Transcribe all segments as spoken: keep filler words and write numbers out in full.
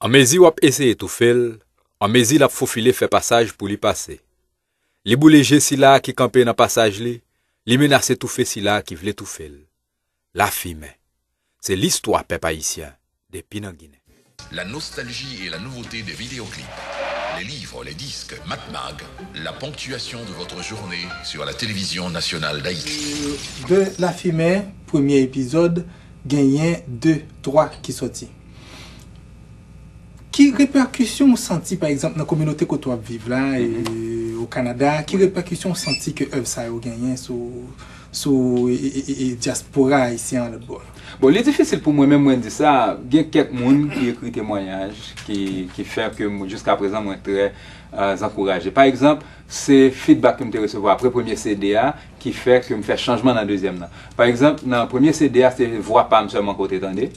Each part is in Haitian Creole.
Anmezi w ap eseye toufe l, anmezi l ap fofile fè pasaj pou li pase. Li boule je sila a ki kanpe nan pasaj li, li menase toufe sila a ki vle toufe l. Lafimen. Se listwa pèp ayisyen, depi nan Ginen. La nostalgie et la nouveauté des vidéoclips. Les livres, les disques, Matmag, la ponctuation de votre journée sur la télévision nationale d'Haïti. De Lafimen, premye epizòd, genyen de, twa ki sòti. Ki repèkisyon w santi, pa egzanp, nan kominote kote w ap viv la, e, o Kanada, ki repèkisyon w santi ke èv sa yo genyen sou, sou e, e, e, e, dyaspora ayisyen an lòt bò? Bon, li difisil pou mwen menm mwen di sa. Gen kèk moun ki ekri temwayaj ki, ki fè ke m, jiska prezan mwen trè euh, ankouraje. Pa egzanp, se feedback ke m te resevwa apre premye CD a ki fè ke m fè chanjman nan dezyèm nan. Pa egzanp, nan premye CD a, se vwa pa m sèlman ke w te tande.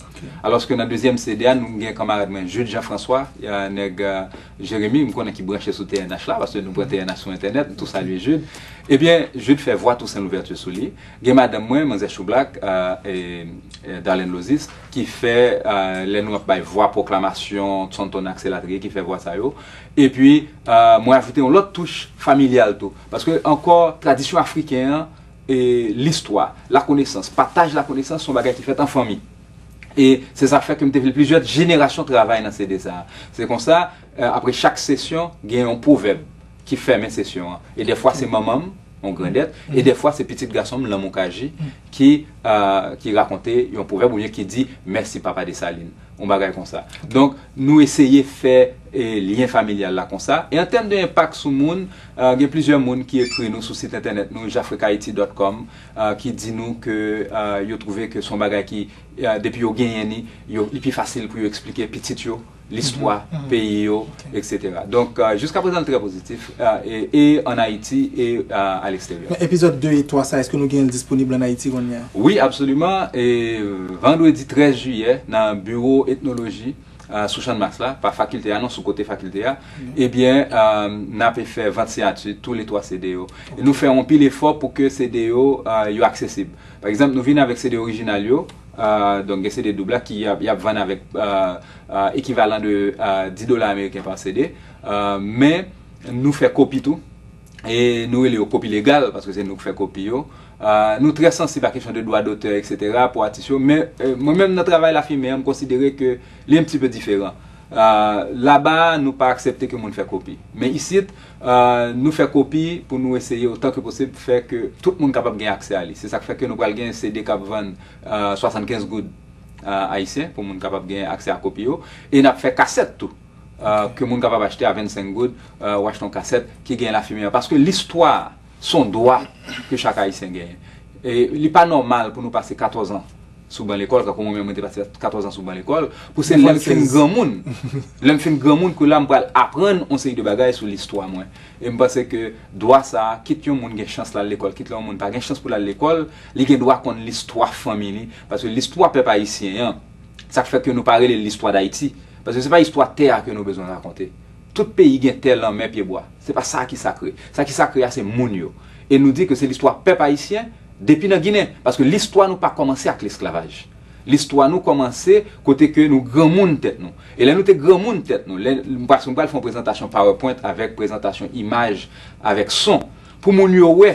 Alòske nan dezyèm CD a, nou gen kanmarad mwen, Jude Jean François, euh, nèg euh, Jeremi, m konnen ki branche sou TNH la, paske nou pran TNH sou entènèt, m tou salye Jude. Ebyen, Jude fè vwa Toussaint Louverture sou li. Gen madanm mwen, manzè Choublak, euh, e, e, Darlene Lozis, ki fè, euh, lè nou ap bay vwa pwoklamasyon, Thornton Axelatrier ki fè vwa sa yo. Epi, euh, mwen ajoute yon lòt touch familyal tou. Paske ankò, tradisyon afriken an, e listwa, lakonesans, pataj lakonesans, se yon bagay ki fèt an fanmi. E se sa k fè ke m te vle plizyè jenerasyon travay nan CD sa a. Se konsa, euh, apre chak sesyon, gen yon pwovèb ki fèmen sesyon an. E dèfwa, se manman m, yon grandèt, e dèfwa, se pitit gason m, Lanmou Kaji, ki, euh, ki rakonte yon pwovèb oubyen ki di, mèsi Papa Desalin, yon bagay konsa. Donk, nou eseye fè e, lyen familyal la konsa. E an tèm de enpak sou moun, euh, gen plizyè moun ki ekri nou sou sit entènèt nou, jafrikhaiti dot com, euh, ki di nou ke euh, yo twouve ke se yon bagay ki, euh, depi yo genyen ni, yo, li pi fasil pou yo eksplike pitit yo listwa peyi yo, etsetera. Donk, euh, jiska prezan, l trè pozitif, euh, e, e ann Ayiti e euh, aleksteryè. Men epizòd de e twa sa, èske nou genyen l disponib ann Ayiti kounye a? Wi, absoliman. E vandredi trèz jiyè, nan biwo etnoloji, euh, sou Channmas la, pa fakilte a, non, sou kote fakilte a, ebyen, euh, n ape fè vant siyati tou le twa CD yo. E nou fè anpil efò pou ke CD yo, euh, yo aksesib. Pa egzanp, nou vin avèk CD orijinal yo, euh, donk gen CD doub la ki y ap, y ap vann avèk euh, euh, ekivalan de euh, dis dola ameriken pa CD, euh, men nou fè kopi tou, e nou rele yo kopi legal, paske se nou k fè kopi yo. Euh, nou trè sansib a kesyon de dwa dotè, etsetera, pou atis yo, men euh, mwen menm nan travay Lafimen an, m konsidere ke li yon ti pe diferan. Euh, laba a, nou pa aksepte ke moun fè kopi. Men isit, euh, nou fè kopi pou nou eseye otan ke posib fè ke tout moun kapab gen aksè a li. Se sa k fè ke nou pral gen CD k ap vann euh, swasannkenz goud euh, ayisyen pou moun kapab gen aksè a kopi yo. E n ap fè kasèt tou, euh, ke moun kapab achte a vennsenk goud, euh, ou achte yon kasèt ki gen Lafimen an. Paske listwa a, se yon dwa ke chak ayisyen genyen. E li pa nòmal pou nou pase katòz an sou ban lekòl, kankou mwen menm mwen te pase katòz an sou ban lekòl, pou se lè m fin granmoun, lè m fin granmoun, ke la m pral aprann yon seri de bagay sou listwa mwen. E m panse ke dwa sa a, kit yon moun gen chans l al lekòl, kit lè yon moun pa gen chans pou l al lekòl, li gen dwa konn listwa fanmi li. Paske listwa pèp ayisyen an, sa k fè ke nou pa rele l listwa Dayiti. Paske se pa istwa tè a ke nou bezwen rakonte. Tout peyi gen tè, lanmè, pyebwa. Se pa sa ki sakre. Sa ki sakre a, se moun yo. E nou di ke se listwa pèp ayisyen depi nan Ginen. Paske listwa nou pa kòmanse ak lesklavaj. Listwa nou kòmanse kote ke nou granmoun tèt nou. E lè nou te granmoun tèt nou, lè, m pral, m pral fè yon prezantasyon PowerPoint avèk prezantasyon imaj, avèk son, pou moun yo wè,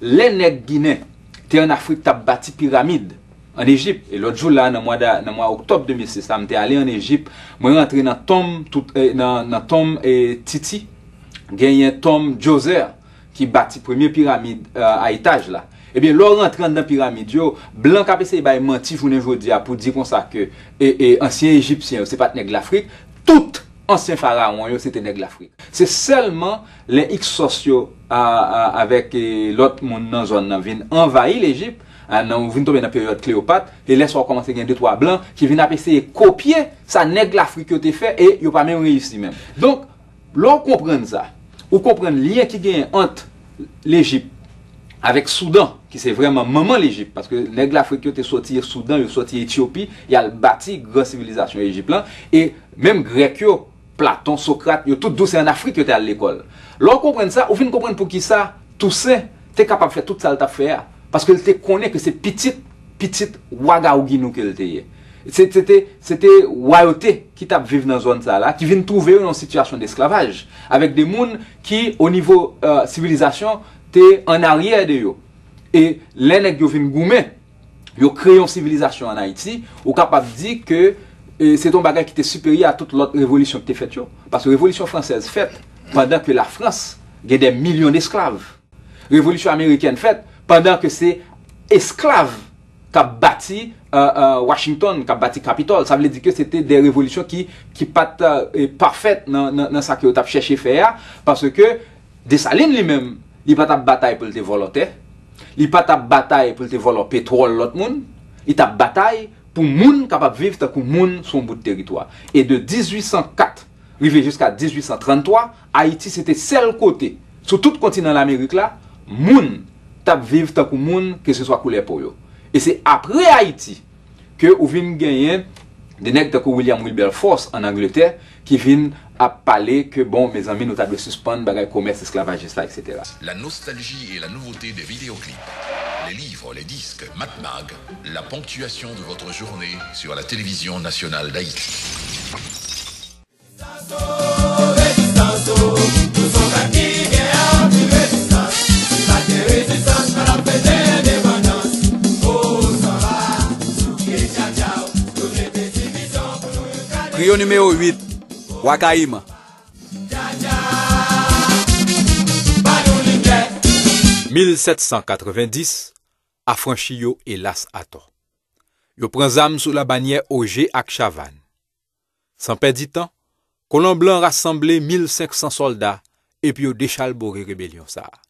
lè nèg Ginen te ann Afrik t ap bati piramid ann Ejip, e lòt jou la, nan mwa da, nan mwa oktòb de mil sis la, m te ale ann Ejip, mwen rantre nan tonm, tout, eh, nan, nan tonm, eh, Titi, genyen tonm Djoser, ki bati premye piramid, eh, a etaj la. Ebyen, lè w rantre anndan piramid yo, blan k ap eseye bay manti jounen jodi a pou di konsa ke, e, e, ansyen Ejipsyen yo, se pa t nèg Lafrik, tout ansyen farawon yo, se te nèg Lafrik. Se sèlman lè Iksòs yo, a, a, avèk, e, lòt moun nan zòn nan vin anvayi Lejip, a, nan, ou vin tonbe nan peryòd Kleyopat, e lè sa w kòmanse gen de twa blan ki vin ap eseye kopye sa nèg Lafrik yo te fè, e yo pa menm reyisi menm. Donk, lè w konprann sa, ou konprann lyen ki genyen ant Lejip avèk Soudan, ki se vrèman manman Lejip, paske nèg Lafrik yo te soti Soudan, yo soti Etyopi, y al bati gran sivilizasyon Ejip lan, e menm Grèk yo, Platon, Sokrat, yo tout di w se ann Afrik yo te al lekòl. Lè w konprann sa, ou vin konprann poukisa Tousen te kapab fè tout sa l t ap fè a, paske l te konnen ke se pitit, pitit wa Gaouginou ke l te ye. Se te, se te wayote ki t ap viv nan zòn sa la, ki vin twouve yo nan yon sitiyasyon desklavaj, avèk de moun ki, o nivo, euh, sivilizasyon, te an aryè de yo. E lè nèg yo vin goumen, yo kreye yon sivilizasyon ann Ayiti, ou kapab di ke, e, se te yon bagay ki te siperyè a tout lòt revolisyon ki te fèt yo. Paske revolisyon fransèz fèt pandan ke Lafrans gen dè milyon desklav. Revolisyon amerikèn fèt pandan ke se esklav k ap bati, euh, euh, Washington, k ap bati Kapitòl. Sa vle di ke se te de revolisyon ki, ki pa t, euh, pafèt nan, nan, nan sa ke yo t ap chèche fè a, paske Desalin li menm, li pa t ap batay pou l te vòlò tè, li pa t ap batay pou l te vòlò petwòl lòt moun, li t ap batay pou moun kapab viv tankou moun sou yon bout teritwa. E de dizuit san kat rive jiska dizuit san tranntwa, Ayiti se te sèl kote, sou tout kontinan Lamerik la, moun t ap viv tankou moun, keseswa koulè po yo. E se apre Ayiti ke ou vin genyen de nèg tankou William Wilberforce ann Angletè, ki vin ap pale ke, bon, mezanmi, nou ta dwe sispann bagay komès esklavajis la, et cetera. La nostalgie et la nouveauté des vidéoclips. Les livres, les disques, Mad Mag, la ponctuation de votre journée sur la télévision nationale d'Haïti. Kriyo nimewo uit, Wa Kayiman. Mil sèt san katrevenndis, afranchi yo, elas, atò. Yo pran zam sou labanyè Oje ak Chavannes. San pèdi tan, kolon blan rasanble mil senk san sòlda epi yo dechalbore rebelyon sa a.